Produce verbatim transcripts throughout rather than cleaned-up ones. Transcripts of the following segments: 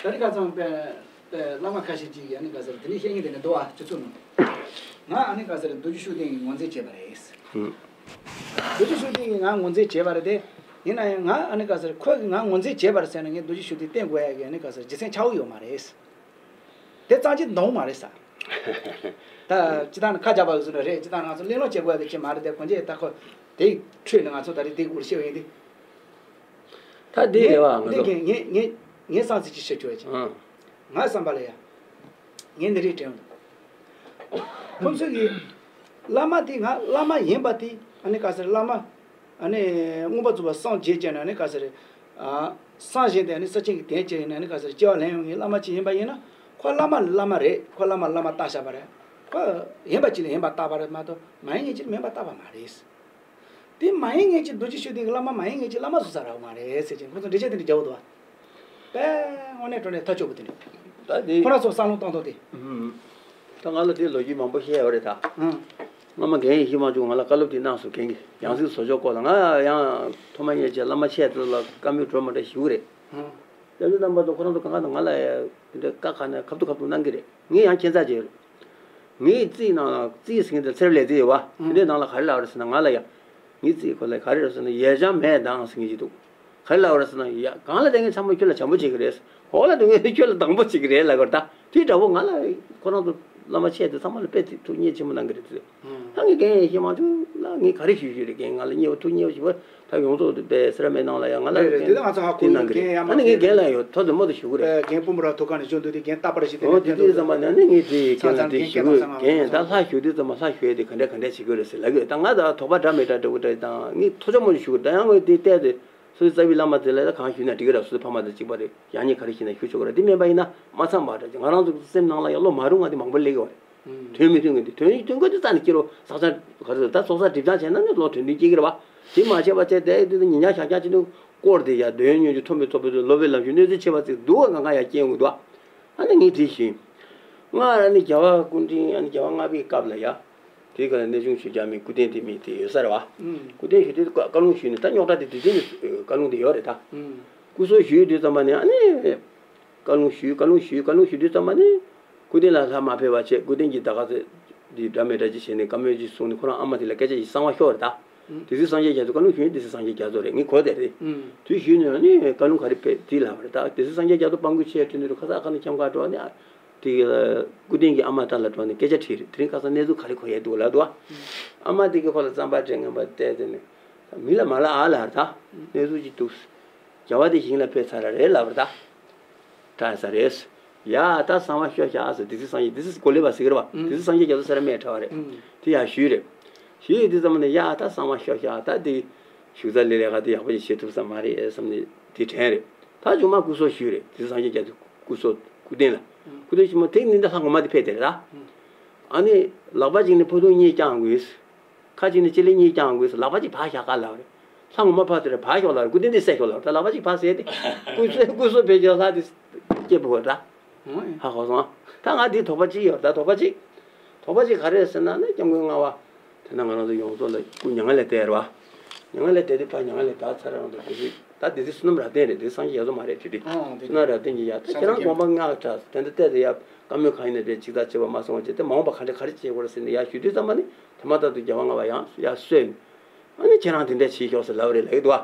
ད་ནི་ཁ་སང་པའི་པའི་བླ་མ་ཁ་ཤས་ཅིག་གིས་ཨ་ནི་ག་ཟེར་དེ་ནི་བཤད་མཁན་དེ་ནི་འདུག་ཨ། སྤྱི་ཚོགས་ནང་། ང་ཨ་ནི་ག་ཟེར་རྡོ་རྗེ་ཤུགས་ལྡན་གྱིས་ངོས་འཛིན་བྱས་པ་རེད། རྡོ་རྗེ་ཤུགས་ལྡན་གྱིས་ང་ངོས་འཛིན་བྱས་པ་རེད་དེ། ཡིན་ན་ཡང་ང་ཨ་ནི་ག་ཟེར་ཁོས་ང་ངོས་འཛིན་བྱས་པ་རེད་ཟེར་ན་ངས་རྡོ་རྗེ་ཤུགས་ལྡན་བསྟེན་དགོས་ཡ་གི་ཨ་ནི་ག་ཟེར་རྒྱུ་མཚན་ཆགས་ཀྱི་ཡོད་མ་རེད། དེ་རྩ་ཆེན་འདང་མ་རེད་ས། ད་སྤྱི་བཏང་ནི་ཁ་རྒྱག་པ་བཟོ་འདྲ་རེད། སྤྱི་བཏང་ང་ཚོ་གླེང་སློང་བྱེད་དགོས་ཡ་དེ་ཅི་མ་རེད་དེ། གོན་ཆས་ད་ཁོ་དེའི་ཁྲོད་ནས་ང་ཚོ་ད་རེས་དེ་སྐོར་བཤད་པ་ཡིན་དེ། ད་འདི་རེད་བ། ང་ངས་ཚོ་འདི་ངས་ངས་ངས་བསམ་ཚུལ་ཅིག་བཤད་ཆོག་ཅིག་ཨང་། ང་བསམ་པ་ལ་ཡ། ངས་འདི་རེད་དྲན་འདུག་ཁོ་ཚོ་གིས་བླ་མ་དེ་ང་བླ་མ་ཡིན་པ་དེ་ཨ་ནི་ག་ཟེར་བླ་མ་ཨ་ནི་མངོན་པར་རྫོགས་པར་སངས་རྒྱས་བྱས་ནས་ཨ་ནི་ག་ཟེར། ཨ། སངས་རྒྱས་ཏེ་ཨ་ནི་ས་ཆེན་གྱི་གདན་བཅས་ཡིན་ན་ཨ་ནི་ག་ཟེར་སྐྱེ་བ་ལེན་ཡོང་མཁན་བླ་མ་ཅིག་ཡིན་པ་ཡིན་ན། ཁོ་བླ་མ་ལ་བླ་མ་རེད། ཁོ་བླ་མ་ལ་བླ་མ་བཏགས་བཞག་པ་རེད། ཁོ་ཡིན་པ་ཅིག་ལ་ཡིན་པ་བཏགས་པ་རེད་མ་གཏོགས་མ་ཡིན་མཁན་ཅིག་ལ་མིན་པ་བཏགས་པ་མ་རེད། དེ་མ་ཡིན་མཁན་ཅིག་རྡོ་རྗེ་ཤུགས་ལྡན་གྱི་བླ་མ་མ་ཡིན་མཁན་ཅིག་བླ་མ་བཟོ་ས་རག་མ་རེད་ཟེར་གྱིན་ཁོ་ཚོ་འགྲེལ་བཤད་དེ་འདྲ་རྒྱག་འདུག་བ། དཔེ་དངོས་གནས་དྲང་གནས་ཐབས་སྐྱོ་པོ་དེ་འདྲ། ད་དེ་ཁོ་རང་ཚོ་བསམ་བློ་གཏོང་ཐུབ་དེ། ད་ང་ལ་དེ་ལོ་རྒྱུས་མང་པོ་བཤད་ཡོད་རེད་ད། ཨང་། སྔོན་མ་རྒན་ཡེ་ཤེས་དབང་ཕྱུག་ང་ལ་བཀའ་སློབ་དེ་གནང་སོང་། རྒན་གྱིས་ཡང་སྲིད་བཟོ་ཕྱོགས་སྐོར་ལ། ང་ཡང་ཐོག་མ་ཉིད་ཀྱི་བླ་མ་ཆེ་ཚོ་ལ་བཀའ་མོལ་གྲོས་མོལ་འདྲ་ཞུ་གི་རེད། ཨང་། སྐྱབས་རྗེ་རྣམ་པ་ཚོ་ཁོ་རང་ཚོ་གང་ག་ནང་ང་ལ་དེ་འདྲ་བཀའ་ཁ་ནས་ཁ་ཐུག་ཁ་ཐུག་གནང་གི་རེད། ངས་ཡང་ཁྱད་མཚར་བྱས་ཡོད་རེད། ངའི་རྩིས་ནང་ལ་རྩིས་ཟེར་མཁན་དེ་ཚེ་རབས་ལས་རྩིས་ཡོད་བ། དེ་འདྲའི་ནང་ལ་ག་རེ་ལབ་རེད་ཟེར་ན། ང་ལ་ཡ། ངའི་རྩིས་ཁོ་ལ་ག་རེ་རེད་ཟེར་ན་ཡས་བྱང་མས་དང་ཟེར་མཁན་ཞིག་འདུག་ག་རེ་ལབ་རེད་ཟེར་ན། ཡ། གང་ལ་བརྟེན་མཁན་ཚང་མ་ཁྱོད་ལ་བྱམས་པོ་བྱེད་ཀྱི་རེད། འོག་ལ་བརྟེན་མཁན་ཁྱོད་ལ་སྡང་པོ་བྱེད་ཀྱི་རེད་ལབ་དགོས་རེད་ད། དེ་འདྲ་བོ་ང་ལ་ཁོ་རང་ཚོ་བླ་མ་ཆེ་དེ་ཚང་མ་ལ་དཔེ་ཐུགས་མཉེས་ཆེན་པོ་གནང་གི་རེད་དེ། ད་ངས་རྒན་ཡེ་ཤེས་དབང་ཕྱུག་ལ་ངས་ག་རེ་ཞུ་ཞུ་རེད། རྒན་ང་ལ་མཉེས་པོ་ཐུགས་མཉེས་པོ་ཞུ་བ། ད་ཡོངས་རྫོགས་དེ་པའི་སེ་ར་མེ་ནང་ལ་ཡང་ང་ལ་རེད་རེད། དེ་ད་ང་ཚོ་ཧ་གོ་གནང་གི་རེད། ཨ་ནི་ངས་རྒན་ལ་ཡོད་ཐོག་ཏུ་མོ་དུ་ཞུ་གི་རེད། རྒན་སྤུན་པོ་ར་ཐུག་ཁ་ནས་བྱུང་འདུག་དེ་རྒན་རྟག་པར་ཞིག་དེ་ཨོ་ནས་དེ་ཕན་དུ་དུས་ཙམ་པ་ནས་ནི་ངས་དེ་རྒན་ལ་དེ་ཞུ་གི། རྒན་ད་ལྷ་ཞུ་དུས་ཙམ་པ་ལྷ་ཞུ་ཡས་དེ་ག་འདྲ་ག་འདྲ་བྱེད་དགོས་རེད་ཟེར་ལབ་གི་ཡོད། ད་ང་ད་དོགས་པ་འདྲ་མི་འདྲ་འདྲ་བོ་འདྲ་དང་ངས་ཐུགས་ཆོ་མོ་ཞུ་གི་རེད། ད་ཡང་ངས་དེ་བལྟས་ཏེ་སོ་སོའི་རྩ་བའི་བླ་མ་དེ་ལ་ད་གང་ཞུས་ན་འགྲིག་གི་རེད། སོ་སོའི་ཕ་མ་དང་གཅིག་པ་རེད། ཡང་ཉེས་ག་རེ་ཞུས་ན་ཞུ་ཆོག་གི་རེད། དེ་མིན་པ་ཡིན་ན་མ་ཚང་བ་འདྲ། ང་རང་ཚོ་སེམས་ནང་ལ་ཡང་བློ་མ་རུང་བ་དེ་མང་པོ་སླེབས་ཀྱི་ཡོད་རེད། དོན་མི་མཐུན་གི་འདི་དོན་མཐུན་གི་འདི་རྩ་ནས་སྐྱེ་རོ་བསགས་ཆ་ག་རེ་ད་ཚོགས་བསགས་སྒྲིབ་སྦྱང་བྱས་ན་ནི་བློ་དོན་མཐུན་སྐྱེ་གི་རེད་བ། དེ་མ་བྱས་པ་བྱས་དེ་དེ་ཉིན་ཞག་ཞག་ཀྱང་ཅི་འདུག་སྐོར་དེ་ཡ་འདོད་ཡོན་མྱོང་རྒྱུ་ཐོབ་མི་ཐོབ་པའི་ལོ་པའི་ལམ་ཞུགས་གནོད་འཚེ་ཆེ་བ་ཅིག་འདུག་ག་ང་ཡ་སྐྱེ་འོང་འདུག་ཨ་ནི་ངས་དྲིས་ཤིང་། སྔར་ཨ་ནི་རྒྱལ་བ་སྐུ་ཕྲེང་ཨ་ནི་རྒྱལ་བ་ལྔ་པའི་སྐབས་ལ་ཡ། དེ་ག་ལ་གནས་ཆུང་ཞུ་རྒྱ་མི་སྐུ་རྟེན་དེ་མི་དེ་ཡོད་ས་རེད་བ། སྐུ་རྟེན་ཞུ་དུས་བཀའ་བཀའ་ལུང་ཞུས་ནས་ད་རྙོག་དྲ་དེ་དུས་རྟེན་གྱི་བཀའ་ལུང་དེ་ཡོད་རེད་ད། སྐུ་གསོལ་ཞུས་དུས་ཙམ་པ་ནས་ཨ་ནི། བཀའ་ལུང་ཞུས། བཀའ་ལུང་ཞུས། བཀའ་ལུང་ཞུ་དུས་ཙམ་པ་ནས་སྐུ་རྟེན་ལ་ལྷ་མ་ཕེབས་པ་བྱས། སྐུ་རྟེན་གྱི་ད་ག་ཚོད་འདི་འདྲ་མི་འདྲ་ཅིག་བྱས་ནས་བཀའ་མོལ་ཅིག་གསུངས་ནས་ཁོ་རང་ཨ་མ་དེ་ལ་སྐད་ཆ་ཞིག་གསང་བ་ཤོར་རེད་ད། སྡེ་སྲིད་སངས་རྒྱས་རྒྱ་མཚོ་བཀའ་ལུང་ཞུས་ནས་སྡེ་སྲིད་སངས་རྒྱས་རྒྱ་མཚོ་རེད། ངས་གོ་བསྡད་རེད། དུས་ཞུས་ནས་ནི་བཀའ་ལུང་ག་རེ་ཕེབས་དེ་ལབ་པ་རེད་ད། སྡེ་སྲིད་སངས་རྒྱས་རྒྱ་མཚོ་དཔང་པོ་ཆེ་ཁྲིད་ནས་རུ་ཁ་ས་ཁ་ནས་འཁྱམ་ག་འགྲོ་ནས་དེ་སྐུ་རྟེན་གྱི་ཨ་མ་ལྟ་ལ་འགྲོ་ནས་སྐད་ཆ་དྲིས་རེད། དེ་རིང་ཁ་སང་གནས་ཚུལ་ག་རེ་གོ་ཡས་འདུག་ལབ་འདུག་ཨ་མ་དེ་གིས་ཁོ་ལ་རྩམ་པ་སྤྲད་ངན་པ་བལྟས་དེ་ནས་མི་ལ་མ་ལ་ཨ་ལ་རེད་ད། གནས་ཚུལ་ཅིག་འདུག་རྒྱལ་བ་དེ་ཞིང་ལ་ཕེབས་ཚར་ར་རེད་ལབ་པ་རེད་ད། གྲྭ་ས་རེད། ཡ་ད་གསང་བ་ཤོད་ཤག་ཟེར། སྡེ་སྲིད་སངས་རྒྱས་སྡེ་སྲིད་གོ་ལེ་བ་ཟེར་གི་རེད་བ། སྡེ་སྲིད་སངས་རྒྱས་རྒྱ་མཚོ་ས་ར་མེད་གྲྭ་བ་རེད། དེ་ཡ་ཞུས་རེད། ཞུས་ཡོད་དུས་ཙམ་ནས་ཡ་ད་གསང་བ་ཤོད་ཤག་ད་དེ་བཞུགས་ས་ལས་ལས་ཀ་དེ་ཡག་པོ་ཞིག་བྱེད་ཐུབ་ས་མ་རེད་བསམ་ནས་དེ་དྲན་རེད། ད་ཆུང་མ་སྐུ་གསོལ་ཞུས་རེད། སྡེ་སྲིད་སངས་རྒྱས་རྒྱ་མཚོ་སྐུ་གསོལ་སྐུ་རྟེན་ལ། སྐུ་རྟེན་ཞུས་མ་དེ་ནི་ད་ལྷ་ངོ་མ་དེ་ཕེབས་དེ་རེད་ད། ཨ་ནི་ལག་པ་གཅིག་ནས་ཕུ་ཐུང་གཉིས་བརྐྱང་དགོས། ཁ་ཅིག་ནས་ལྕེ་ལེ་གཉིས་བརྐྱང་དགོས་སོ། ལག་པ་གཅིག་ཕར་བཞག་ག་ལབ་རེད། ལྷ་ངོ་མ་ཕར་ཚུར་རེ་ཕར་ཞོག་ལབ་རེད། སྐུ་རྟེན་འདི་བསད་ཞོག་ལབ་རེད། ད་ལག་པ་གཅིག་ཕར་བསད་དེ། སྐུ་གསོལ་སྐུ་གསོལ་བེད་སྤྱོད་ལྷ་དེ་སྐྱེས་བུ་འོ་ད། ཧ་གོ་སོང་ཨ། ད་ང་འདི་དོགས་པ་གཅིག་ཡོད་ད། དོགས་པ་གཅིག་དོགས་པ་གཅིག་ག་རེ་རེད་ཟེར་ན་ནི་སྐྱབས་མགོན་ལྔ་པ། དེ་ན་ང་རང་ཚོ་ཡོངས་རྫོགས་ལ་སྐུ་མྱ་ངན་ལས་འདས་རེད་བ། མྱ་ངན་ལས་འདས་དུས་ཕར་མྱ་ངན་ལས་འདས་ཚར་རང་དང་དེ་དུས་ད་དེ་དུས་བསོད་ནམས་རབ་བརྟན་རེད། དེ་སངས་རྒྱས་རྒྱ་མཚོ་མ་རེད་དེ་དུས། བསོད་ནམས་རབ་བརྟན་གྱི་ཡ་ད་ཁྱེད་རང་དགོངས་པ་མངའ་དྲགས་དེ་འདྲ་བལྟས་ཏེ་ཡ། བཀའ་མོལ་གང་ཡིན་ན་རེད། ཅིག་ད་བྱེད་པ་མ་སོང་བ་བྱས་ཏེ་མ་འོངས་པ་ག་འདྲ་ག་རེ་བྱེད་དགོས་རེད་ཟེར་ནས་ཡར་ཞུ་དུས་ཙམ་པ་ནི་དེ་མ་ཐག་ཏུ་རྒྱལ་བ་ལྔ་པ་ཡང་ཡར་གསོལ་ནས། ཨ་ནི་ཁྱེད་རང་དེ་འདྲ་བྱེད་ཤོག་ཟེར་ལབ་རེད་ལབ་ཀྱི་འདུག་ཨ།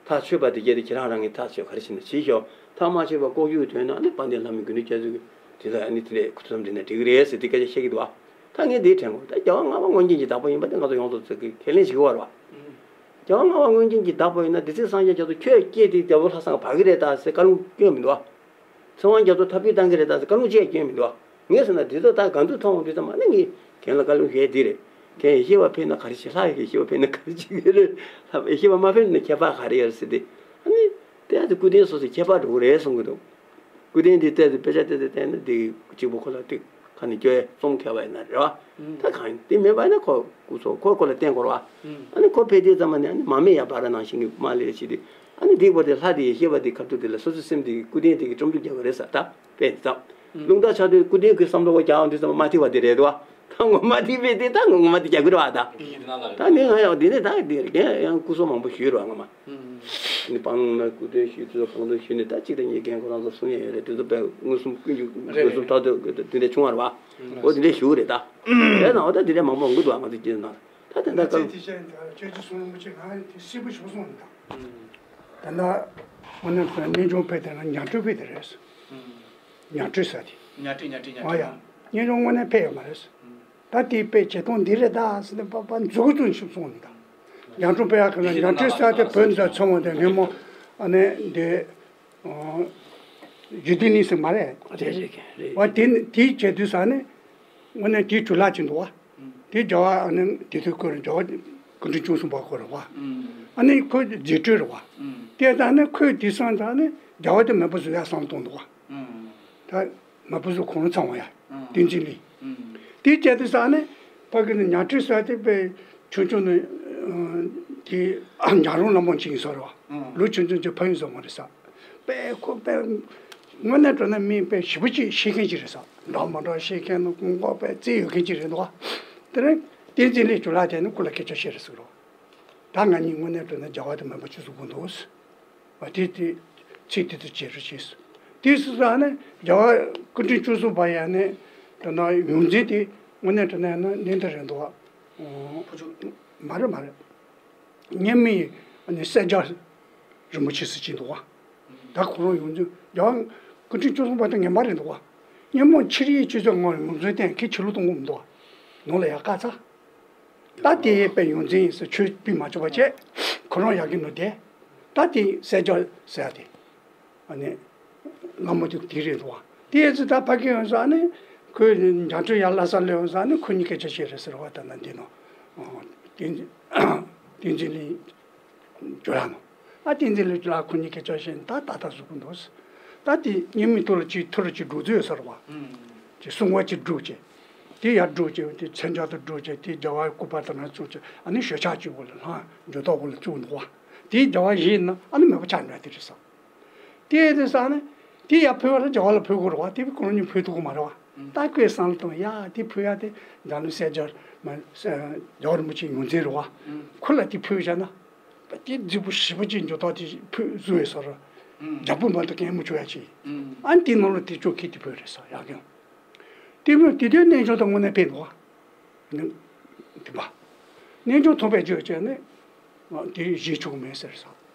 ཐག་ཆོད་པ་དེ་བརྒྱད་དེ་ཁྱེད་རང་རང་གིས་ཐག་ཆོད་ག་རེ་བྱེད་ན་བྱེད་ཤོག་ཐག་མ་ཆོད་པ་ལྐོག་གྱུར་ཐོན་ན་ཨ་ནི་དཔལ་ལྡན་ལྷ་མོའི་དགེ་འདུན་རྒྱ་མཚོ་གིས་དེ་ལ་ཨ་ནི་དེ་འདྲའི་ཐུགས་བསམ་བྲིས་ན་འགྲིག་གི་རེད་ཟེར་དེ་སྐད་ཆ་བཤད་ཀྱི་འདུག་ཨ། ད་ངས་འདི་དྲན་གོ། ད་རྒྱལ་བ་ལྔ་པ་སྔོན་བྱོན་གྱི་བདག་པོ་ཡིན་པ་དེ་ང་ཚོ་ཡོངས་རྫོགས་ཚོས་ཀྱིས་ཁས་ལེན་བྱེད་ཀྱི་ཡོད་རེད་བ། རྒྱལ་བ་ལྔ་པ་སྔོན་བྱོན་གྱི་བདག་པོ་ཡིན་ན་སྡེ་སྲིད་སངས་རྒྱས་རྒྱ་མཚོ་ཁྱོད་སྐྱེས་ཏེ་རྒྱལ་པོ་ལྷ་སར་བབས་ཀྱི་རེད་ད་ཟེར་བཀའ་ལུང་སྐྱོན་མི་འདུག་ཨ། ཚེ་དབང་རྒྱ་མཚོ་ཐར་པའི་བཏང་གི་རེད་ད་ཟེར་བཀའ་ལུང་ཅི་ཡང་སྐྱོན་མི་འདུག་ཨ། ངས་ཟེར་ན་དེ་ཚོ་ད་ག་འདུག་མཐོང་འོང་དུས་ཙམ་ཨ་ནི་ངས་རྒན་ལ་བཀའ་ལུང་བཤད་འདི་རེད། རྒན་ཡེ་ཤེས་པ་ཕེབས་ན་ག་རེ་བྱེད། ལྷ་ཡེ་ཤེས་པ་ཕེབས་ན་ག་རེ་བྱེད་ཀྱི་རེད། ལྷ་ཡེ་ཤེས་པ་མ་ཕེབས་ན་ཁྱད་པར་ག་རེ་ཡོད་ཟེར་ཏེ། ཨ་ནི་དེ་ཨ་ཙི་སྐུ་རྟེན་སོ་སོའི་ཁྱད་པར་འགྲོ་གི་རེད་གསུང་གི་འདུག་སྐུ་རྟེན་འདི་བལྟས་ཏེ་དཔེ་ཆ་བལྟས་ཏེ་བལྟས་ན་འདི་གཅིག་པུ་ཁོ་ལ་ཏིག་ཁ་ནས་སྐྱོ་ཡ་རྩོམ་མཁས་པ་ཡིན་ན་རེད་བ། ད་གང་ཡིན་དེ་མེད་པ་ཡིན་ན་ཁོ་སྐུ་སྲོག་ཁོ་ཁོ་ལ་བརྟེན་དགོས་རེད་བ། ཨ་ནི་ཁོ་ཕེབས་དུས་ཙམ་པ་ནས་ཨ་ནི་མར་མེ་ཡར་འབར་ར་ནང་བཞིན་གྱི་དམག་ལས་བྱེད་དུས་ཨ་ནི་འདི་བར་དེ་ལྷ་དེ་ཡེ་ཤེས་པ་དེ་ཁ་ཐུག་དེ་ལ་སོ་སོའི་སེམས་དེ་གི་སྐུ་རྟེན་དེ་གི་བཅོམ་ཐུབ་རྒྱག་གི་རེད་ཟེར་ད་དཔེ་ཙམ། རླུང་རྟ་ཆག་དུས་སྐུ་རྟེན་གི་བསམ་བློ་བ་རྒྱག་འོང་དུས་ཙམ་པ་མ་ཐིག་པ་དེ་རེད་དོ། ད་ངོ་མ་ཐིག་པས་དེ་ད་ངོ་མ་དེ་རྒྱག་གི་རེད་བ་ད། ད་ནི་ང་ཡང་དེ་ནས་ད་དེ་རྒན་ཡང་སྐུ་སྲོག་མང་པོ་ཞུས་རེད་བ་ངོ་མ། ནི་སྤང་ལུང་ན་སྐུ་མདུན་ཞུས། དེ་ཚོ་གང་དུ་ཞུས་ནས། ད་གཅིག་དང་གཉིས་རྒན་ཁོ་རང་ཚོ་གསུང་ཡས་ཡོད་རེད། དེ་ཚོ་དཔེ་མངོན་སུམ་ཀུན་གྱིས་རེད། མངོན་སུམ་ཐོག་ཏུ་དེ་འདྲ་བྱུང་བ་རེད་བ། འོ་དེ་འདྲ་ཞུ་གི་རེད་ད། དེ་ན་འོ་ད་དེ་འདྲ་མང་པོ་འགུ་འདུག་ང་ཚོ་སྐྱེས་ན། ད་དེ་འདྲ་ཚེ་སྐབས། དེ་བཤད་ཡིན། ད་ཁྱེད་ཀྱི་གསུང་རིན་པོ་ཆེ་ང་དེ་སྲིད་པ་ཞུ་སོང་ནི་ད། ད་ལྟ་དངོས་གནས་དྲང་གནས་ཆུང་ཕེབས་དེ་ན་ཉང་སྤྲུལ་ཕེབས་དེ་རེད། ཉང་སྤྲུལ་ཟེར་དེ། ཉང་སྤྲུལ། ཉང་སྤྲུལ། ཉང་ཨ་ཡ། སྤྲུལ། གཉེན་ཆུང་དངོས་གནས་ཕེབས་ཡོད་མ་རེད། ད་དེའི་དཔེ་བྱེད་སྟངས་འདི་རེད་ད་ཟེར་ནས་པ་པ་མཛུབ་གུ་ཙམ་ཞིག་སོང་ནི་ད། ཉང་སྤྲུལ་ཕེབས་ཡག་གི་ན་ཉང་སྤྲུལ་ཟེར་དེ་བོད་འདི་ཚང་མ་དེ་སྔོན་མ་ཨ་ནི་འདི་རྒྱུད་སྡེ་གླིང་ཟེར་མ་རེད། རེད་རེད་རེད། བ་དེ་དེའི་བྱེད་དུས་ས་ནི་དངོས་གནས་དེའི་གྲུ་ལག་ཅིག་འདུག་བ། དེ་རྒྱ་བ་ཨ་ནི་དེ་དུས་ཁོ་རང་རྒྱ་བ་སྐུ་ཕྲེང་བཅུ་གསུམ་པ་ཁོ་རེད་བ། ཨ་ནི་ཁོ་རྗེས་སྤྲུལ་རེད་བ། དེ་ད་ནི་ཁོས་དེ་སང་ད་ནི་རྒྱ་བ་དེ་མེད་པ་བཟོ་ཡག་བསམ་བཏང་འདུག་བ། ད་མ་བུ་ཚོ་ཁོང་ཚང་བ་ཡ། བསྟན་འཛིན་གླིང་། དེའི་བྱས་དུས་ས་ནི་ཕ་གི་ནི་ཉང་སྤྲུལ་ཟེར་དེ་དཔེ་ཆུང་ཆུང་ནི་དེ་ཉག་རོང་ལ་མོ་ཅིག་ཡིན་ས་རེད་བ། ལོ་ཆུང་ཆུང་ཅིག་ཕ་ཡུལ་ཟ་མ་རེད་ས། དཔེ་ཁོ་དཔེ་དངོས་གནས་དྲང་གནས་མི་དཔེ་ཞེ་པོ་ཅིག་ཤེས་མཁན་ཅིག་རེད་ས། འདྲ་མ་འདྲ་ཤེས་མཁན་ནི་ཀུན་ཀོ་དཔེ་རྩལ་ཡོད་མཁན་ཅིག་རེད་འདུག་བ། དེ་ནས་བསྟན་འཛིན་གླིང་ཇོ་ལགས་དེ་ནི་ཁོ་ལ་སྐད་ཆ་བཤད་རེད་ཟེར་རོ། ད་ང་གཉིས་དངོས་གནས་དྲང་གནས་རྒྱ་བ་དེ་མེད་པ་ཅིག་བཟོ་དགོས་འདུག་ཟེར། བ་དེ་དེ་ཚིག་དེ་ཚོ་བརྗེད་རོགས་བྱས། དེ་སུ་ཟེར་ནས་རྒྱལ་བ་སྐུ་ཕྲེང་བཅུ་གསུམ་པ་ཡང་ནས་དེ་ན་ཡོངས་འཛིན་དེ་དངོས་གནས་དྲང་གནས་ན་གནས་འདི་རེད་འདུག་བ། མ་རེད་མ་རེད། སྔོན་མའི་ནི་སྲས་རྒྱ་རིན་པོ་ཆེ་ཟེར་གྱིན་འདུག་བ། ད་ཁོ་རང་ཡོངས་འཛིན་རྒྱལ་བ་སྐུ་ཕྲེང་བཅུ་གསུམ་པ་དེ་ངན་པ་རེད་འདུག་བ། སྔོན་མ་ཕྱི་ཡི་ཆུ་ཚོད་ངོ་ཡོངས་འཛིན་བསྟན་ཁྱེད་ཕྱི་ལོགས་གཏོང་གི་མི་འདུག་བ། ནང་ལ་ཡར་བཀག་ཚར། ད་དེ་དཔེ་ཡོངས་འཛིན་ཡིན་ཟེར་ཆོས་སྤེལ་མ་བཅུག་པ་བྱས། ཁོ་རང་ཡར་གི་ནུ་དེ། ད་དེ་སྲས་རྒྱ་ཟེར་ཡ་དེ། ཨ་ནི། བླ་མ་དེ་དེ་རེད་འདུག་བ། དེ་ཡིན་ཚེ་ད་ཕ་གི་ཡོང་ས་ནི། ཁོས་ཉང་སྤྲུལ་ཡར་བླ་གཟའ་ལ་ཡོང་ས་ནི་ཁོ་གཉིས་སྐད་ཆ་བཤད་རེད་ཟེར་བ། ད་ན་འདི་ནོ། བསྟན་འཛིན་བསྟན་འཛིན་གླིང་ཇོ་ལགས་ནོ། ཨ་བསྟན་འཛིན་གླིང་ཇོ་ལགས་ཁོ་གཉིས་སྐད་ཆ་བཤད་ནི་ད་ད་ལྟ་བཟོ་གི་འདུག་ཟེར། ད་དེ་ཉིན་མི་ཐུག་ལ་ཅིག་ཐུག་ར་ཅིག་འགྲོ་རྩིས་ཡོད་ས་རེད་བ། ཅིག་གསུང་བ་ཅིག་སྒྲུག་ཅིག་དེ་ཡར་སྒྲུག་ཅིག་དེ་མཚན་བྱང་དུ་སྒྲུག་ཅིག་དེ་རྒྱལ་བའི་སྐུ་པར་དང་ན་བཙུགས་ཅིག་ཨ་ནི་ཞོལ་ཆགས་ཅིག་བོ་ལ་ལྷང་འཇུ་ཐོག་བོ་ལ་བཙུགས་འདུག་བ། དེའི་རྒྱལ་བ་བཞེས་ན་ཨ་ནི་མེད་པ་ཆགས་འདྲ་དེ་རེད་ས། དེ་དེ་ས་ནི་དེ་ཡར་ཕུལ་བ་ལ་རྒྱལ་བ་ལ་ཕུལ་དགོས་རེད་བ། དེ་བས་ཁོ་རང་གཉིས་ཕུལ་ཐུབ་ཀྱི་མ་རེད་བ། ད་ཁོས་བསམ་བློ་བཏང་ཡ་དེ་ཕུལ་ཡ་དེ་འཛམ་གླིང་སྲས་རྒྱལ་མ་རྒྱལ་བ་རིན་པོ་ཆེ་ཡོངས་འཛིན་རེད་བ། ཁོ་ལ་དེ་ཕུལ་བཞག་ན། ད་དེ་རྫིག་པོ་ཞེ་པོ་ཅིག་འགྱུར་ཐོག་དེ་ཕུལ་བཟོ་བའི་སོ་ར། རྒྱ་པོ་མ་གཏོགས་གང་མི་བྱུང་ཡ་ཅིག་ཨ་ནི་དེ་ནང་ལ་དེ་ཅོག་ཁྱེར་དེ་ཕུལ་རེད་ས་ཡག་གི། དེ་མོ་དེ་དུས་གནས་མཆོག་དང་དངོས་གནས་ཕེབས་འདུག་བ། དེ་པ། གནས་མཆོག་ཐོབ་པའི་རྗེས་བྱས་ནས། དེ་བཞེས་ཆོག་མེད་ཟེར་ས།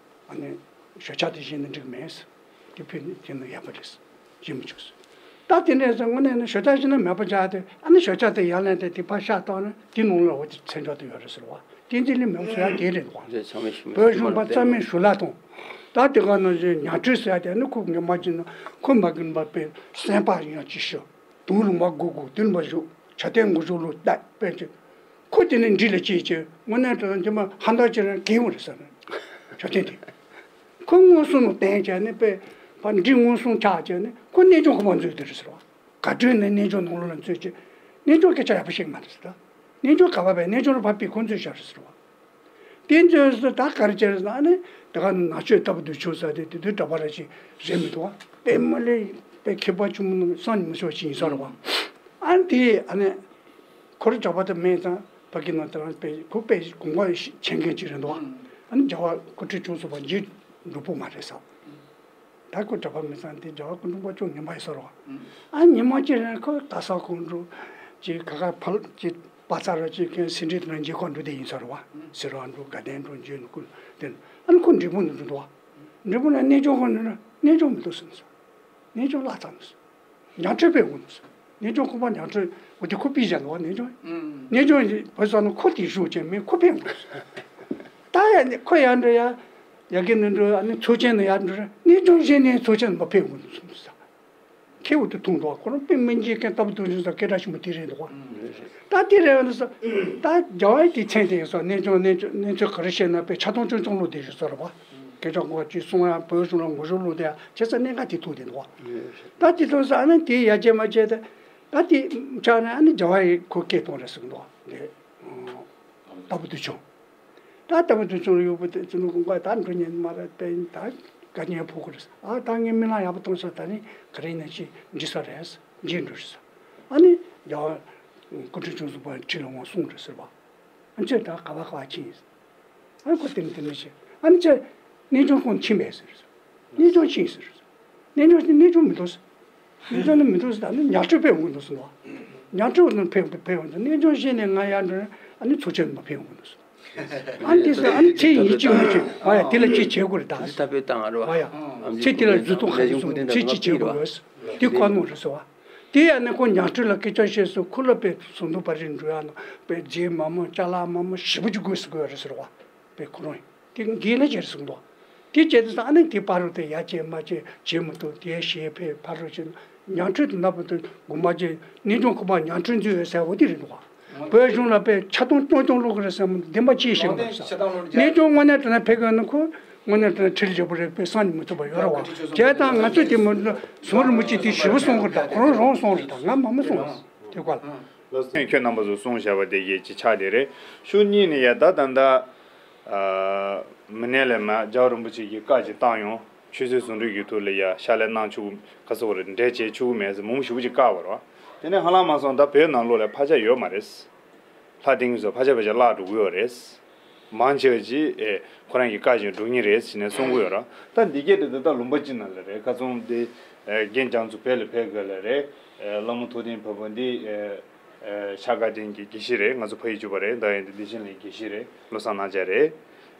ཨ་ནི། ཞོལ་ཆགས་དེ་བཞེས་ན་འགྲིག་མེད་ཟེར། དེ་ཕུལ་ནས་དེ་ནི་ཡག་པ་རེད་ཟེར། བཞེས་མི་ཆོག་ཟེར། ད་དེ་འདྲས་ཟེར་དངོས་གནས་ནི་ཞོལ་ཆགས་བཞེས་ན་མེད་པ་ཆགས་ཏེ་ཨ་ནི་ཞོལ་ཆགས་དེ་ཡར་ལེན་ཏེ་དེ་ཕར་ཤག་བཏང་ན་དེ་ནང་ལ་འོ་དེ་མཚན་མཆོག་དེ་ཡོད་རེད་ཟེར་བ། བསྟན་འཛིན་གླིང་མེད་པ་བཟོ་ཡག་དེ་རེད་འདུག་བ། བོད་གཞུང་པ་རྩ་མེད་ཞུ་ལ་གཏོང་། ད་དེ་ག་ནང་བཞིན་ཉང་སྤྲུལ་ཟེར་ཡ་དེ་ནི་ཁོ་ངོ་མ་ཅིག་ན་ཁོ་མ་གིན་པ་པའི་སེམས་པ་ཡང་ཅིག་ཤོད། དུང་ལུང་པ་སྒུག་སྒུག་དུ་ལུང་པ་བཞུགས་བྱ་དེ་མགོ་བཞུགས་ལུགས་བལྟས་པས་ཀྱི། ཁོ་དེ་ནས་འདྲི་ལ་སྐྱེས་ཀྱི་དངོས་གནས་དྲང་འདི་མ་ཧ་མདའ་ཅི་རང་གིན་འོ་རེད་ཟེར་ནས། བྱ་དེ་དེ། ཁོ་མངོན་སུམ་ལ་བསྟན་བྱས་ནས་པས་ཕ་འདྲི་མངོན་སུམ་ཆགས་བྱས་ནས་ཁོ་གནས་ཆུང་ཁོ་མ་འཛུལ་དེ་རེད་ཟེར་བ། ག་དྲོད་ནས་གནས་ཆུང་ནང་ལོགས་ལ་འཛུལ་ཀྱི། གནས་ཆུང་སྐད་ཆ་ཡག་པོ་བཤད་མ་རེད་ཟེར་ད། གནས་ཆུང་ག་བ་བས་གནས་ཆུང་ལ་ཕ་པི་ཁོ་འཛུལ་བཞག་རེད་ཟེར་བ། དེ་ཚོས་སུ་ད་ག་རེ་བྱས་ན་ནི་དེ་ག་ནང་ཆོས་ལྟ་བུ་དུ་ཆོས་ས་དེ་དེ་དུས་གྲྭ་པ་ར་ཅིག་རེད་མི་འདུག་བ། དཔེ་མ་ལས་དཔེ་མཁས་པ་ཆུང་མོ་སང་ཉིན་མི་ཆོག་ཅིག་ཡིན་ས་རེད་བ། ཨ་ནི་དེ་ཨ་ནི་ཁོ་ར་གྲྭ་པ་དེ་མེད་ཙང་ཕ་གི་ནང་དེ་རང་དཔེ་ཁོ་དཔེ་གོང་བ་ཆེན་མཁན་ཅིག་རེད་འདུག་བ། ཨ་ནི་རྒྱལ་བ་སྐུ་ཕྲེང་བཅུ་གསུམ་པ་རྗེ་འགྲོ་པོ་མ་རེད་ས། ད་ཁོ་གྲྭ་པ་མི་ཚང་དེ་རྒྱལ་བ་སྐུ་ཕྲེང་བཅུ་ངན་པ་ཡིན་ས་རེད་བ། ཨ་ཉི་མ་གཅིག་རིང་ཁོ་ག་ས་གོང་འགྲོ། ཅིག་ག་ག་ཕལ་ཅིག་པ་ཚ་ར་ཅིག་གི་སེ་འབྲས་དེ་ན་མཇལ་ཁ་འགྲོ་དེ་ཡིན་ས་རེད་བ། སེ་ར་འགྲོ་དགའ་ལྡན་འགྲོ་མཇལ་ནི་ཁོ་དེ་ཨ་ནི་ཁོ་འབྲས་སྤུངས་ནས་འགྲོ་འདུག་བ། འབྲས་སྤུངས་ན་གནས་མཆོག་ཁོ་ནི་གནས་མཆོག་མི་འདུག་ཟེར་ནས་ས། གནས་མཆོག་བརླག་ཚར་ནས་ས། ཉང་སྤྲུལ་པས་འོང་ནས་ས། གནས་མཆོག་ཁོ་པ་ཉང་སྤྲུལ་འོ་དེ་ཁོ་པི་བཞག་འདུག་བ་གནས་མཆོག་གནས་མཆོག་བོད་ས་ནང་ཁོ་དེ་བཞུགས་ཅན་མིན་ཁོ་ཕེབས་འདུག་ས། ད་ཡ་ནི་ཁོ་ཡར་འགྲོ་ཡ། ཡ་གི་ནི་འགྲོ་ཨ་ནི་ཚོགས་ཆེན་ནི་ཡར་འགྲོ་ར་གནས་མཆོག་གཞན་ནས་ཚོགས་ཆེན་ནི་མ་ཕེབས་འོང་ནས་ས། ཁྱེད་འོ་དེ་མཐོང་འདུག་ཁོ་རང་དཔེ་མི་འཇིགས་མཁན་ལྟ་བུ་དུ་བཞིན་ས་སྐད་གྲགས་ཆེན་པོ་དེ་རེད་འདུག་བ། ད་དེ་རེད་བ་ནི་ས། ད་རྒྱ་བའི་དེ་མཚན་དེ་ཡིན་ས་གནས་མཆོག་གནས་མཆོག་གནས་མཆོག་ག་རེ་བཤད་ན་དཔེ་ཆ་ཚང་ཆུང་ཆུང་ལོ་དེ་བཞིན་ས་རེད་བ། སྐད་ཆ་ངོ་ཅིག་གསུང་ཡ་བོད་གཞུང་ལ་ངོ་སྦྱོར་ལོ་དེ་ཡ་བྱེད་ས་གནད་འགག་དེ་ཐུག་དེ་འདུག་བ། ད་དེ་ཐུག་ས་ཨ་ནི་དེ་ཡ་བྱེད་མ་བྱེད་དེ། ད་དེ་ཆགས་ནས་ཨ་ནི་རྒྱ་བ་ཡི་ཁོ་སྐད་གཏོང་རེད་ཟེར་གི་འདུག་བ་དེ། ལྟ་བུ་དུ་བྱུང་། ད་ལྟ་བུ་དུ་བྱུང་ཡོད་པ་དེ་ཚོ་ནི་ཀུན་དགའ་ད་འགྲོ་ཉན་མ་རེད་པས་ད་དཀའ་ངལ་ཕོག་གི་རེད། ཨ་ད་ངས་རྨི་ལམ་ཡག་པོ་གཏོང་ས་ད་ནི་ག་རེ་ཡིན་ན་ཅི་འདྲི་ས་རེད། འཇིགས་འགྲོ་རེད་ས། ཨ་ནི་རྒྱ་བ་སྐུ་ཕྲེང་བཅུ་གསུམ་པ་ཁྲི་ལ་འོང་གསུངས་རེད་ཟེར་བ། ཨ་ནི་ཁྱོད་ད་ག་བ་ག་བ་ཕྱིན་ཡིན། ཨ་ནི་ཁོ་དེ་ནི་དེ་ནི་ཤེས། ཨ་ནི་ཁྱོད་ གནས་ཆུང་ཁོང་ཕྱིན་མེད་ཟེར། གནས་ཆུང་ཕྱིན་ཟེར། གནས་ཆུང་གནས་ཆུང་མི་འདུག་ཟེར། གནས་ཆུང་ནི་མི་འདུག་ཟེར། ད་ནི་ཉག་ཕྲུག་ཕེབས་འོང་གི་འདུག་ཟེར་ལོ། ཉག་ཕྲུག་ནི་ཕེབས་ཕེབས་འོང་འདུག་གནས་ཆུང་ཕྱིན་ནས་ང་ཡར་འགྲོ་ཨ་ནི་ཚོགས་ཆེན་མ་ཕེབས་འོང་གི་འདུག་ཟེར། ཨ་ནི་དེ་ཟེར་ཨ་ནི་ཚེ་ཡིན་གཅིག་མིན་གཅིག་ཨ་ཡ་དེ་ལ་ཅི་བྱེད་དགོས་རེད་ད་ཟེར། ཨ་ཡ་ཚེ་དེ་ལ་རྫུ་ཐོག་ཁ་ཤས་སོང་ཚེ་ཅི་བྱེད་དགོས་རེད་ཟེར། དེ་ཁོ་ནོར་རེད་ཟེར་བ། དེ་ཡང་ནི་ཁོ་ཉག་ཕྲུག་ལ་སྐད་ཆ་བཤད་སོང་ཁོ་ལ་པའི་ཟུང་དུ་པར་རིགས་འགྲོ་ཡ་ནོ་པའི་རྗེས་མ་མོ་ཅ་ལག་མ་མོ་ཞེ་པོ་ཅིག་དགོས་སུ་དགོས་རེད་ཟེར་བ། པའི་ཁོ་རང་དེ་འགན་ལ་བྱེད་སོང་འདུག་དེ་བྱས་ཏེ་ས་ཨ་ནི་དེ་ཕ་རོལ་དེ་ཡ་བྱེད་མ་བྱེད་བྱེད་མི་ཐུབ་དེ་ཞེས་ཕེ་ཕ་རོལ་ཕྱིན་ཉག་ཕྲུག་དེ་ན་བུ་དུ་དགོང་མ་བྱེད་གནས་ཆུང་ཁོ་པ་ཉག་ཕྲུག་འཛུལ་བའི་ཟེར་བ་དེ་རེད་འདུག་བོད་གཞུང་ལ་པའི་ཆ་ཏོང་ཏོང་ཏོང་ལོག་གི་རེད་ཟེར་མི་བདེན་པ་ཅི་ཞིག་མ་རེད་ས་གནས་ཆུང་དངོས་གནས་དྲང་གནས་ཕེ་གི་ནི་ཁོ་དངོས་གནས་དྲང་གནས་ཁྲིར་བཞག་པ་རེད་པའི་སང་ཉིན་མི་ཐུབ་པ་ཡོད་ར་བ་བྱས་ཙང་ང་ཚོས་དེ་མི་འདྲ་ཟུང་རིན་པོ་ཆེ་དེ་ཞེ་པོ་གསུང་གི་རེད་ད་ཁོ་རང་རང་གསུང་རེད་ད་ང་མ་མ་གསུང་རེད་དེ་ག་ལ། ལགས་སོ། ཁྱོད་རྣམ་པ་ཚོ་གསུངས་བཞག་པ་དེ་གའི་ཅི་ཆགས་དེ་རེད། ཤུགས་གཉིས་ནས་ཡ་ད་ད་ད། མི་སྣས་ལས་མ་རྒྱལ་བ་རིན་པོ་ཆེ་གིས་བཀའ་ཅིག་བཏང་ཡོང་ཆོས་སྲིད་ཟུང་འབྲེལ་གྱི་ཐོག་ལ་ཡ་ཕྱག་ལས་གནང་ཆོག་གི་ག་ཚོད་རེད་འགྲེལ་བྱས་ཆོག་གི་མེད་ཟེར་མང་པོ་ཞེ་པོ་ཅིག་བཀག་པ་རེད་བ། དེ་ནས་ཧ་ལམ་མ་སོང་ད་བོད་ནང་ལོགས་ལ་ཕར་ཆེར་ཡོད་མ་རེད། ལྷ་ལྡན་གྱི་ཚོ་ཕར་ཆེར་ཕར་ཆེར་བརླག་འགྲོ་གི་ཡོད་རེད། མང་ཆེ་བ་ཅིག་ཨེ་ཁོ་རང་གི་བཀའ་བཞིན་འགྲུབ་ངེས་རེད་ཟེར་ནས་གསུང་གི་ཡོད་ར། ད་འདི་གས་དེ་ད་ལུང་པ་གཅིག་ནང་ལ་རེད་ཁ་ཚོང་དེ་རྒན་རྒྱ་མཚོ་བོད་ལ་ཕེབས་དགོས་ལ་རེད། བླ་མ་ཐུབ་བསྟན་ཕ་བུ་འདི་ཤར་དགའ་ལྡན་གྱི་དགེ་བཤེས་རེད། ང་ཚོ་ཕ་ཡུལ་གྱི་པ་རེད། ད་ཡིན་དེ་བདེ་ཆེན་གླིང་དགེ་བཤེས་རེད། བློ་བཟང་རྣམ་རྒྱལ་རེད།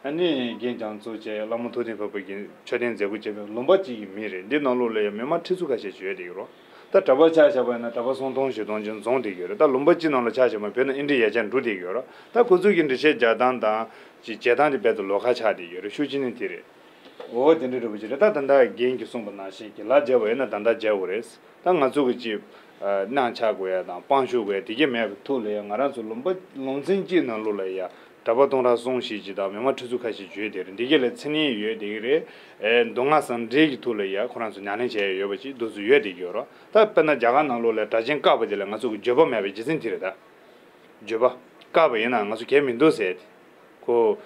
ཨ་ནི་རྒན་རྒྱ་མཚོ་བཅས་བླ་མ་ཐུབ་བསྟན་ཕ་བུ་གི་མཆོད་རྟེན་མཛད་སྒོ་བྱས་པའི་ལུང་པ་གཅིག་གི་མི་རེད། འདི་ནང་ལོགས་ལ་ཡང་མི་མང་ཁྲི་ཚོ་ཁ་ཤས་ཅིག་ཡོད་བསྡད་ཀྱི་རེད། ད་གྲྭ་པ་ཆ་བཞག་པ་ཡིན་ན་གྲྭ་པ་སུམ་སྟོང་བཞི་སྟོང་ཅིག་འཛོམས་བསྡད་ཀྱི་ཡོད་རེད། ད་ལུང་པ་གཅིག་ནང་ལ་ཆ་བཞག་པ་བོད་ནང་ཨེ་འདྲའི་ཡ་ཆ་འགྲོ་བསྡད་ཀྱི་ཡོད་རེད། ད་ཁོ་ཚོ་གི་འགྲེལ་བཤད་རྒྱག་སྟངས་དང་ཅིག་བྱེད་སྟངས་དེ་རྦད་དེ་ལོགས་ཀ་ཆགས་བསྡད་ཀྱི་ཡོད་རེད། ཤུགས་གཅིག་ནི་དེ་རེད། འོ་དེ་འདྲ་འདྲ་པོ་ཅིག་རེད། ད་ད་ལྟ་རྒན་གྱིས་གསུངས་པ་ནང་བཞིན་གྱི་ལ་བརྒྱབ་པ་ཡིན་ན་ད་ལྟ་བརྒྱབ་དགོས་རེད། ད་ང་ཚོ་གི་ཅིག་སྣང་ཆགས་དགོས་ཡ་དང་དཔང་ཤོག་དགོས་ཡ་དེ་གས་མེད་པའི་ཐོག་ལ་ཡ་ང་རང་ཚོ་ལུང་པ་ལུང་ཚན་གཅིག་ནང་ལོགས་ལ་ཡ་གྲྭ་པ་སྟོང་ཕྲག་གསུམ་བཞི་ཅིག་དང་མི་མང་ཁྲི་ཚོ་ཁ་ཤས་ཡོད་དེ་རེད། འདི་གས་ལ་མཚན་སྙན་ཡོད་དེ་གས་རེད། མདོ་སྔགས་ཟུང་འབྲེལ་གྱི་ཐོག་ལ་ཡ་ཁོ་རང་ཚོ་ཉམས་ལེན་བྱས་ཡ་ཡོད་པ་ཅིག་འདུག་ཚོ་ཡོད་དེ་གས་ཡོད་རོགས། ད་དཔེར་ན་རྒྱ་གར་ནང་ལོགས་ལ་སྒྲ་གཅན་བཀག་པ་དེ་ལ་ང་ཚོ་གི་འགྱོད་པ་མེད་པའི་རྒྱུ་མཚན་དེ་རེད་ད། འགྱོད་པ། བཀག་པ་ཡིན་ན་ང་ཚོ་གལ་མི་འདུག་ཟེར་ཏེ། ཁོ།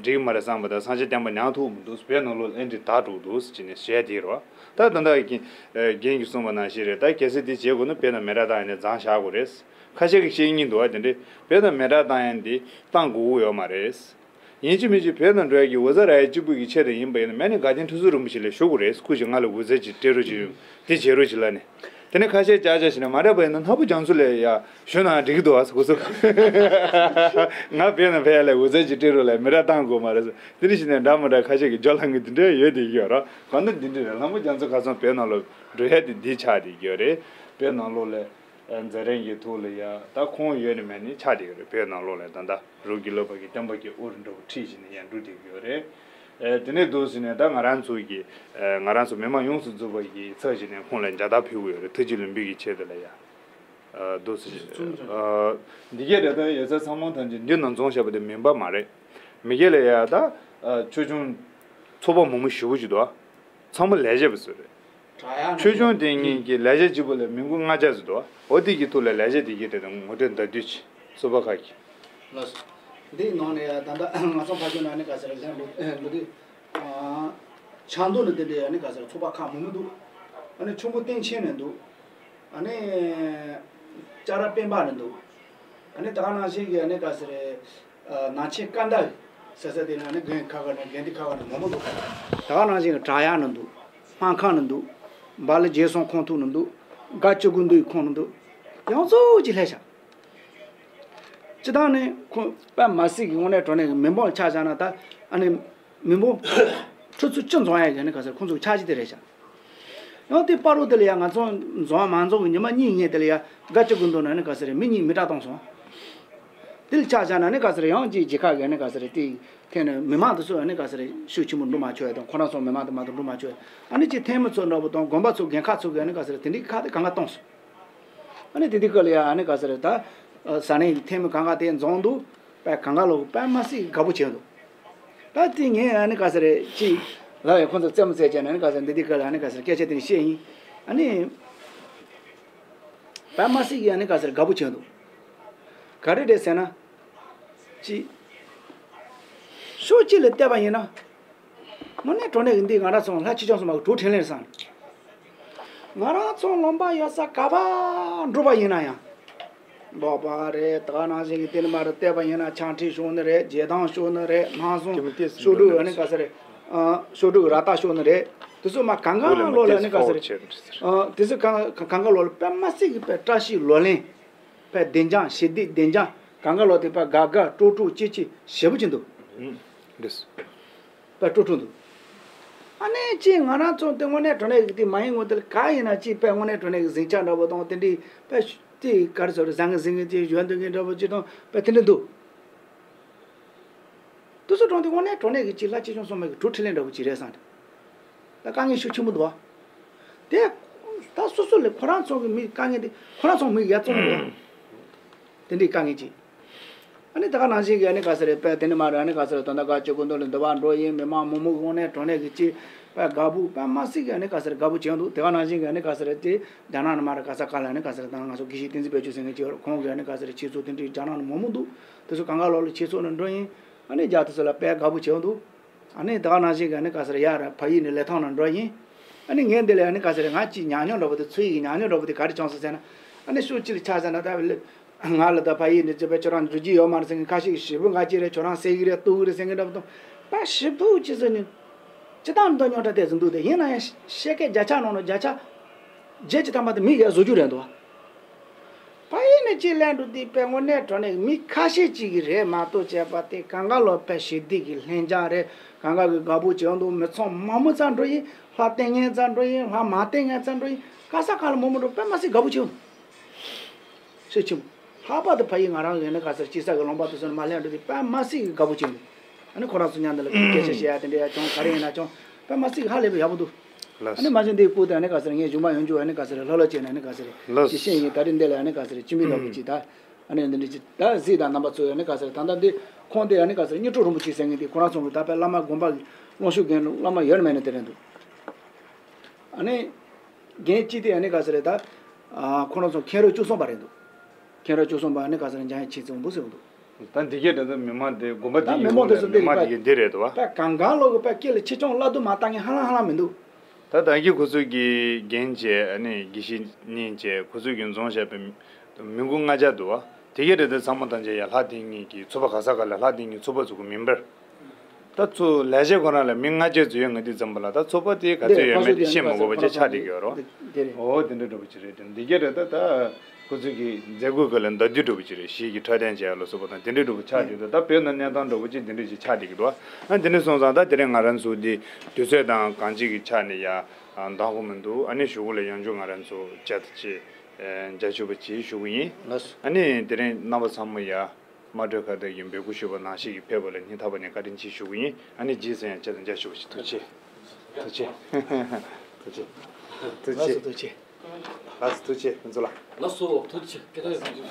འགྲིག་མ་རེད་བསམ་པ་དང་སངས་རྒྱས་བསྟན་པ་ཉམས་ཐུབ་མི་འདུག་བོད་ནང་ལོགས་ཨེ་འདྲི་དག་འགྲོ་འདུག་ཟེར་ནས་བཤད་དེ་རོ། ད་ད་ལྟ་རྒན་རྒན་གྱིས་གསུངས་པ་ནང་བཞིན་རེད། ད་གལ་སྲིད་དེ་བྱེད་དགོས་ན་བོད་ནང་མེ་སྲེག་བཏང་ཡ་ནས་བརྫངས་བཞག་དགོས་རེད། ཁ་ཤས་ཀྱིས་བཤད་སྙིང་འདུག་བ་དེ་འདྲས་བོད་ནང་མེ་སྲེག་བཏང་ཡ་འདི་བཏང་དགོས་ཀྱི་ཡོད་མ་རེད། ཡིན་གཅིག་མིན་གཅིག་བོད་ནང་འགྲོ་ཡ་གི་འོ་ཟ་ར་ཡ་གཅིག་པུ་གི་ཆེད་དུ་ཡིན་པ་ཡིན་ན་མེ་ནི་དགའ་ལྡན་ཁྲི་ཟུར་རིན་པོ་ཆེ་ལ་ཞུ་དགོས་རེད། སྐུ་མཁྱེན་ང་ལ་འོ་ཟ་ཅིག་སྤྲད་རོགས་ཅིག་དེ་བྱེད་རོགས་ཅིག་ལབ་ནས། དེ་ནས་ཁ་ཤས་ཅག་ཅག་ཞིག་ནས་མ་རེད་པ་ཡིན་ན་ནག་པོ་རྒྱ་མཚོ་ལས་ཡ་ཞུ་ན་འགྲིག་གི་འདུག་ཨ་ཟེར་གོ་སོ། ང་བོད་ནང་ཕེབས་ཡ་ལ་འོ་ཟ་ཅིག་སྤྲད་རོགས་ལབ་མེ་སྲེག་བཏང་དགོས་མ་རེད་ཟེར། དེ་འདྲ་ཞིག་ནས་འདྲ་མི་འདྲ་ཁ་ཤས་ཀྱི་ཇོ་ལངས་གི་འདི་འདྲ་ཡོད་དེ་ཡོད་རོགས། གང་ལྟར་འདི་འདྲ་རེད། ལྷ་མོ་རྒྱ་མཚོ་ཁ་སང་བོད་ནང་ལ་འགྲོ་ཡ་དེ་འདི་ཆགས་བསྡད་ཀྱི་ཡོད་རེད། བོད་ནང་ལོགས་ལ་མཛད་རིམ་གྱི་ཐོག་ལ་ཡ་ད་ཁོང་ཡོད་ནི་མེད་ནི་ཆགས་བསྡད་ཀྱི་ཡོད་རེད། བོད་ནང་ལོགས་ལ་ད་ལྟ་རང་གི་ལོ་པ་གི་བསྟན་པ་གི་དབུ་རུ་འགྲོ་བ་ཁྲིད་བཞིན་ནས་ཡང་འགྲོ་བསྡད་ཀྱི་ཡོད་རེད། ཨེ་དེ་ནས་འདུག་ཟེར་ནས་ད་ང་རང་ཚོ་གི་ཨེ་ང་རང་ཚོ་མི་མང་ཡོངས་སུ་རྫོགས་པ་གི་ཚབ་བྱས་ནས་ཁོང་ལ་མཇལ་དར་ཕུལ་གྱི་ཡོད་རེད། ཐུགས་རྗེ་ལེགས་འབུལ་གྱི་ཆེད་དུ་ལ་ཡ། ཨ་འདུག་ཟེར། ཨ་འདི་གས་རེད། ད་ཡོད་ཚད་ཚང་མ་ཐམས་ཅད་འདི་ནང་འཛོམས་བཞག་པ་དེ་མིན་པ་མ་རེད། མི་སྒེར་ལ་ཡ་ད་ཨ་ཆོས་སྐྱོང་ཚོགས་པ་མང་པོ་ཞེ་པོ་ཅིག་འདུག་ཚང་མ་ལས་བྱེད་པ་ཚོ་རེད། ཆོས་སྐྱོང་དེ་གཉིས་ཀྱི་ལས་བྱེད་གཅིག་པུ་ལ་མི་འགོ་ལྔ་བརྒྱ་ཙམ་འདུག་འོ་དེ་གི་ཐོག་ལ་ལས་བྱེད་དེ་གི་དེ་དང་ངོ་སྤྲོད་མདའ་བསྡུས་ཀྱི་སུ་པ་ཁག་གི། ལགས་སོ། འདིའི་ནང་ནས་ད་ལྟ་ང་ཚོ་ཕ་ཤུལ་ན་ནི་ག་ཟེར་ལྷན་འགྲོ་འགྲོ་དུས་ཆབ་མདོ་ནས་དེ་འདྲའི་ནི་ག་ཟེར་ཚོགས་པ་ཁག་མང་པོ་འདུག་ཨ་ནི་ཆུ་འབུ་སྟེང་ཆེན་ནས་འདུག་ཨ་ནི་ལྕགས་ར་སྤེན་པ་ནས་འདུག་ཨ་ནི་ད་ག་ནང་བཞིན་གྱི་ནི་ག་ཟེར་ནང་ཆེན་སྐད་འདར་ཟེར་ས་དེ་ནང་ནི་རྒན་ཁ་ཁ་ནས་རྒན་དེ་ཁ་ཁ་ནས་མང་པོ་འདུག་ད་ག་ནང་བཞིན་གྱི་བྲག་གཡབ་ནས་འདུག་སྨར་ཁམས་ནས་འདུག་འབའ་ལི་རྗེ་སོང་ཁོང་ཐུག་ནས་འདུག་དགའ་སྐྱིད་ཀུན་འདུས་ཁོང་ནས་འདུག་ཡང་གཙོ་བོ་ཅིག་ལྷས་བཞག་སྤྱི་བཏང་ནས་ཁོ་དཔེ་མ་སྲིད་ཀྱི་དངོས་གནས་དྲང་གནས་ཀྱི་མི་འབོར་ཆ་བཞག་ན་ད་ཨ་ནི་མི་འབོར་ཁྲི་ཚོ་བཅུ་འཛོམས་ཡ་ཡོད་ནི་ག་ཟེར་ཁོང་ཚོ་ཆ་གཞི་དེ་རེད་བཞག་ཡང་དེ་བར་དུ་དེ་ལ་ཡ་ང་ཚོ་འཛོམས་མ་འཛོམས་ཀྱི་ཉི་མ་གཉིས་ངེས་དེ་ལ་ཡ་དགའ་སྐྱིད་ཀུན་འདུས་ནང་ནི་ག་ཟེར་མི་གཉིས་མི་དྲག་བཏང་སོང་། དེ་ལ་ཆ་བཞག་ན་ནི་ག་ཟེར་ཡང་ཅིག་རྒྱལ་ཁབ་ཀྱི་ནི་ག་ཟེར་དེ་ཐད་ནས་མི་མང་དེ་ཚོ་ནི་ག་ཟེར་ཤུགས་ཆེན་པོ་འགྲོ་མ་ཆོག་ཡ་དང་ཁོ་རང་ཚོ་མི་མང་དེ་མ་གཏོགས་འགྲོ་མ་ཆོག་ཡ་ཨ་ནི་ཅིག་ཐེན་མི་ཚོ་འདྲ་པོ་དང་དགོན་པ་ཚོ་རྒན་ཁག་ཚོ་གི་ནི་ག་ཟེར་དེ་འདྲའི་ཁག་དེ་གང་ག་བཏང་སོང་། ཨ་ནི་དེ་དུས་སྐབས་ལ་ཡ་ཨ་ནི་ག་ཟེར་ད། ས་གནས་ཀྱི་ཐེན་མི་གང་ག་དེ་འཛོམས་འདུག་དཔེ་གང་ག་ལོག་དཔེ་མ་སྲིད་དགའ་པོ་བྱས་འདུག་ད་དེ་ངས་ཨ་ནི་ག་ཟེར་ཅིག་ལབ་ཡ་ཁོང་ཚོ་རྩེད་མོ་རྩེད་བྱས་ནས་ཨ་ནི་ག་ཟེར་འདི་དུས་སྐབས་ལ་ཨ་ནི་ག་ཟེར་སྐད་ཆ་དེ་ནི་བཤད་ཡིན། ཨ་ནི། དཔེ་མ་སྲིད་ཀྱི་ཨ་ནི་ག་ཟེར་དགའ་པོ་བྱས་འདུག་ག་རེ་རེད་ཟེར་ན། ཅིག་ཕྱོགས་གཅིག་ལ་བལྟས་པ་ཡིན་ན། དངོས་གནས་དྲང་གནས་ཀྱི་འདི་ང་རང་ཚོ་ལྷ་ཆོས་སྐྱོང་སྲུང་མ་གི་གྲོགས་འཕྲིན་ལས་སང་། ང་རང་ཚོ་ལུང་པ་ཡོད་ས་ག་པར་འགྲོ་པ་ཡིན་ན་ཡང་། འབོག་པ་རེད་ད་ག་ནང་བཞིན་གྱི་དེ་ནི་མ་རེད་བལྟས་པ་ཡིན་ན་ཆང་ཁྲིད་ཤོག་ནི་རེད་རྗེས་ཐང་ཤོག་ནི་རེད་སྣང་སྲུང་ཤོག་འགྲོ་ཡོད་ནི་ག་ས་རེད། ཨ་ཤོག་སྒྲིལ་ར་ཏ་ཤོག་ནི་རེད། དེ་ཚོ་མ་གང་ག་ལོ་ལ་ནི་ག་ཟེར། ཨ་དེ་ཚོ་གང་གང་ག་ལོ་ལ་དཔེ་མ་སྲིད་ཀྱི་དཔེ་བཀྲ་ཤིས་ལོ་ལེན། དཔེ་བདེ་འཇགས་ཞི་བདེ་བདེ་འཇགས་གང་ག་ལོ་དེ་དཔེ་དགའ་དགའ་སྤྲོ་སྤྲོ་ཅི་ཅི་ཞེ་པོ་ཅིག་འདུག་དཔེ་སྤྲོ་སྤྲོ་འདུག་ཨ་ནི་ཅི་ང་རང་ཚོ་དེ་དངོས་གནས་དྲང་གནས་ཀྱི་དེ་མ་ཡིན་ངོ་། དེ་ལ་ག་ཡིན་ན་ཅི་དཔེ་དངོས་གནས་དྲང་གནས་ཀྱི་ཟིང་ཆ་འདྲ་པོ་དང་དེ་འདྲའི་དཔེ་དེ་ག་རེ་ཟེར་རེད། བཟང་ངན་ཟིང་ངན་དེ་ཡོད་འདུག་གི་འདྲ་པོ་ཅི་དང་དཔེ་དེ་འདྲ་འདུག་དེ་ཚོ་དྲང་དེ་དངོས་གནས་དྲང་གནས་ཀྱི་ཅི་ལྷ་ཆེ་ཆུང་སོང་མེད་ཀྱི་གྲུ་ཁྲི་ལེན་འདྲ་པོ་ཅི་རེད་བསམ་དེ། ད་དཀའ་ངལ་ཤུགས་ཆེན་པོ་འདུག་བ། དེ་ད་སོ་སོ་ལས་ཁོ་རང་ཚོ་གི་མི་དཀའ་ངལ་དེ་ཁོ་རང་ཚོ་མི་ཡར་བཙོང་འདུག་བ། དེ་འདྲའི་དཀའ་ངལ་ཅི། ཨ་ནི་ད་ག་ནང་བཞིན་གྱི་ཨ་ནི་ག་ཟེར་རེད། དཔེ་དེ་ནི་མ་རེད། ཨ་ནི་ག་ཟེར་རེད། ད་ལྟ་ག་ཅི་ཀུན་ཏུ་ལ་འདི་བ་འགྲོ་ཡིན། མི་མང་མང་མོ་གི་དངོས་གནས་དྲང་གནས་ཀྱི་ཅི་དཔེ་དགའ་པོ་དཔེ་མ་སྲིད་ཀྱི་ཨ་ནི་ག་ཟེར་དགའ་པོ་བྱས་འདུག་དེ་ག་ནང་བཞིན་གྱི་ཨ་ནི་ག་ཟེར་རེད། དེ་རྒྱ་ནག་ནི་མ་རེད། ག་ས་ག་ལ་ཨ་ནི་ག་ཟེར་རེད། ད་ང་ཚོ་དགེ་བཤེས་བསྟན་འཛིན་དཔལ་སྐྱོར་ཟེར་མཁན་ཅིག་ཡོད་རེད། ཁོང་གི་ཨ་ནི་ག་ཟེར་རེད། ཆོས་ཚོགས་དེ་འདྲའི་རྒྱ་ནག་ནི་མང་མོ་འདུག་དེ་ཚོ་གང་ག་ལོག་ལ་ཆོས་ཚོགས་ནང་འགྲོ་ཡིན། ཨ་ནི་རྒྱ་དེ་ཚོ་ལ་དཔེ་དགའ་པོ་བྱས་འདུག་ཨ་ནི་ད་ག་ནང་བཞིན་གྱི་ཨ་ནི་ག་ཟེར་ཡ་ར་ཕ་ཡུལ་ནས་ལས་ཐོག་ནང་འགྲོ་ཡིན། ཨ་ནི་ངས་འདི་ལ་ཨ་ནི་ག་ཟེར་ང་ཅིག་ཉག་ཉོག་འདྲ་པོ་དེ་ཚོ་ཡི་ཉག་ཉོག་འདྲ་པོ་དེ་ག་རེ་བྱུང་སོང་ཟེར་ན། ཨ་ནི་ཤུགས་ཅིག་ལ་ཆ་ཟེར་ན་ད་ང་ལ་ད་ཕ་ཡུལ་ནས་ཅི་པའི་ཁྱོད་རང་འགྲོ་རྒྱུ་ཡོད་མ་རེད་ཟེར་མཁན། ཁ་ཤས་ཀྱིས་ཞེ་པོ་ང་ཅི་རེད་ཁྱོད་རང་ཟེར་གི་རེད་གཏུག་གི་རེད་ཟེར་མཁན་འདྲ་པོ་དང་། ད་ཞེ་པོ་ཅི་ཟེར་ནི་ཅི་ལྟར་འདོད་སྙོམས་དྲ་དེ་ཚོ་འདུག་དེ་ཡིན་ན་ཡང་བཤད་མཁན་བརྒྱ་ཆ་ནང་ལ་བརྒྱ་ཆ་བརྒྱད་ཅུ་ཐམ་པ་དེ་མི་གས་བཟོ་རྒྱུ་རེད་འདུག་ཕ་ཡུལ་ནས་ཅི་ལན་འགྲོ་དུས་དཔེ་དངོས་གནས་དྲང་གནས་མི་ཁ་ཤས་ཅིག་གི་རེད་མ་གཏོགས། བྱས་པ་དེ་གང་ག་ལོ་དཔེ་ཞི་བདེ་གི་ལྷིང་འཇགས་རེད། གང་ག་གི་དགའ་པོ་བྱེད་འདུག་མི་ཚང་མ་མོ་ཙམ་འགྲོ་ཡིན། ལྷ་བསྟེན་མཁན་ཙམ་འགྲོ་ཡིན། ལྷ་མ་བསྟེན་མཁན་ཙམ་འགྲོ་ཡིན། ག་ས་ག་ལ་མོ་མོ་འགྲོ་དཔེ་མ་སྲིད་དགའ་པོ་བྱེད་འདུག་ཤེས་ཆེན་པོ། ལྷག་པར་དུ་ཕ་ཡུལ་ང་རང་གི་ཨ་ནི་ག་ཟེར་དཔྱིད་གསར་གི་ལུང་པ་དེ་ཚོ་ནས་མར་སླེབས་འགྲོ་དུས་དཔེ་མ་སྲིད་ཀྱི་དགའ་པོ་བྱེད་འདུག་ཨ་ནི་ཁོ་རང་ཚོ་མཉམ་དུ་ལ་སྐད་ཆ་བཤད་ཡ་དེ་འདྲ་ཡ་བྱུང་། ག་རེ་ཡིན་ན་བྱུང་། དཔེ་མ་སྲིད་ཀྱི་ཧ་ལས་པའི་ཡག་པོ་འདུག་ལགས། ཨ་ནི་མ་གཞི་འདིའི་སྐོར་དེ་ཨ་ནི་ག་ཟེར་ངས་གཞུག་མ་ཡོང་རྒྱུ་ཨ་ནི་ག་ཟེར་ལྷོད་ལྷོད་བྱས་ནས་ཨ་ནི་ག་ཟེར་ལགས། ཅི་བཤད་ཡིན། ད་རེས་འདི་ལ་ཨ་ནི་ག་ཟེར་སྤྱི་མི་ལྟ་བུ་ཅིག་ད་ཨ་ནི་འདི་འདྲ་ཅིག་ད་གཟིགས་དང་རྣམ་པ་ཚོས་ཨ་ནི་ག་ཟེར། ད་ལྟ་འདི་ཁོང་དེ་ཨ་ནི་ག་ཟེར་མྱུར་བགྲོད་རིན་པོ་ཆེ་ཟེར་མཁན་དེ་ཁོ་རང་ཚོ་གི་ད་དཔེ་བླ་མ་དགོན་པ་གི་ལུང་ཤུགས་རྒན་བླ་མ་ཡོད་མེད་ནི་དེ་རེད་འདུག་ཨ་ནི་རྒན་གཅིག་དེ་ཨ་ནི་ག་ཟེར་ད་ཁོ་རང་ཚོ་མཁན་རབས་བཅུ་གསུམ་པ་རེད་འདུག་མཁན་རབས་བཅུ་གསུམ་པ་ཨ་ནི་ག་ཟེར་འཇམ་དབྱངས་ཆོས་རྫོང་བུ་ཟེར་འདུག་ད་འདི་གས་དེ་ཚོ་མི་མང་དེ་དགོན་པ་འདི་ད་ཡི་མི་མང་དེ་ཚོ་འདི་མི་མང་རེད་པ། དེ་གས་འདི་རེད་དོ། ད་གང་གང་ལོག་གི་པ་སྐད་ལ་ཆེ་ཆུང་བླ་རྡོ་མ་བཏང་མཁན་ཧ་ལམ་ཧ་ལམ་མི་འདུག་ད་ད་གིན་ཁོ་ཚོ་གི་རྒན་བྱས་ཨ་ནི་དགེ་བཤེས་གཉིས་བྱས་ཁོ་ཚོ་གི་འཛོམས་བྱས་པའི་མི་མགོ་ལྔ་བརྒྱ་འདུག་བ། དེ་གས་རེད་དེ་ཚང་མ་ཐམས་ཅད་ཡ་ལྷ་དེ་གཉིས་ཀྱི་ཚོགས་པ་ག་ས་ག་ལ་ལྷ་དེ་གཉིས་ཚོགས་པ་ཚོ་གི་མིན་པར། ད་ཚོ་ལས་བྱེད་ཁོ་རང་ལ་མི་ལྔ་བརྒྱ་ཙམ་ཡོད་ང་དེ་ཙམ་པ་ལ་ད་ཚོགས་པ་དེ་ག་ཚོད་ཡོད་མེད་དེ་ཤེས་མི་དགོས་པ་བྱས་ཆགས་བསྡད་ཀྱི་ཡོད་རོ། འོ་དེ་འདྲ་འདྲ་པོ་ཅིག་རེད་དེ་འདི་གས་རེད་ད་ད། ཁོ་ཚོས་ཀྱི་མཛད་སྒོའི་སྐབས་ལ་མདའ་མདུད་འདྲ་པོ་ཅིག་རེད། གཞིས་ཀྱི་འཁྲབ་སྟོན་བྱས་ལ་སོགས་པ་དང་དེ་འདྲའི་འདྲ་པོ་ཆགས་ཀྱི་འདུག་ད་བོད་ནང་གནས་སྟངས་འདྲ་པོ་ཅིག་དེ་འདྲ་ཞིག་ཆགས་བསྡད་ཀྱི་འདུག་ཨ་དེ་འདྲ་སོང་ཙང་ད་དེ་རིང་ང་རང་ཚོ་འདི་དུས་ཚོད་དང་གང་ཅིའི་ཆ་ནས་ཡ་འདང་གོ་མི་འདུག་ཨ་ནི་གཞུག་གུ་ལ་ཡང་བསྐྱར་ང་རང་ཚོ་བཅར་ཏེ་ཅིག་མཇལ་ཆོག་པ་ཅིག་ཞུ་གི་ཡིན། ལགས་སོ། ཨ་ནི་དེ་རིང་རྣམ་པ་ཚང་མ་ཡ་དམར་ཁྲོད་ཁ་བརྡ་གི་འབོད་སྐུལ་ཞུས་པ་ནང་བཞིན་གྱི་ཕེབས་པ་ལ་སྙིང་ཐག་པ་ནས་བཀའ་དྲིན་ཆེ་ཞུ་གི་ཡིན། ཨ་ནི་རྗེས་སུ་ཡང་བཅར་ཏེ་མཇལ་ཞུ་བ་ཞིག་ཐུགས་རྗེ་ཆེ། ཐུགས་རྗེ་ཆེ། ཐུགས་རྗེ་ཆེ། ཐུགས་རྗེ་ཆེ། ལགས་སོ་ཐུགས་རྗེ་ཆེ། ཕུན་ཚོགས་ལགས། ལགས་སོ་ཐུགས་རྗེ་ཆེ། སྐལ་བཟང་ཡོད་པ་ཐུགས་རྗེ་ཆེ།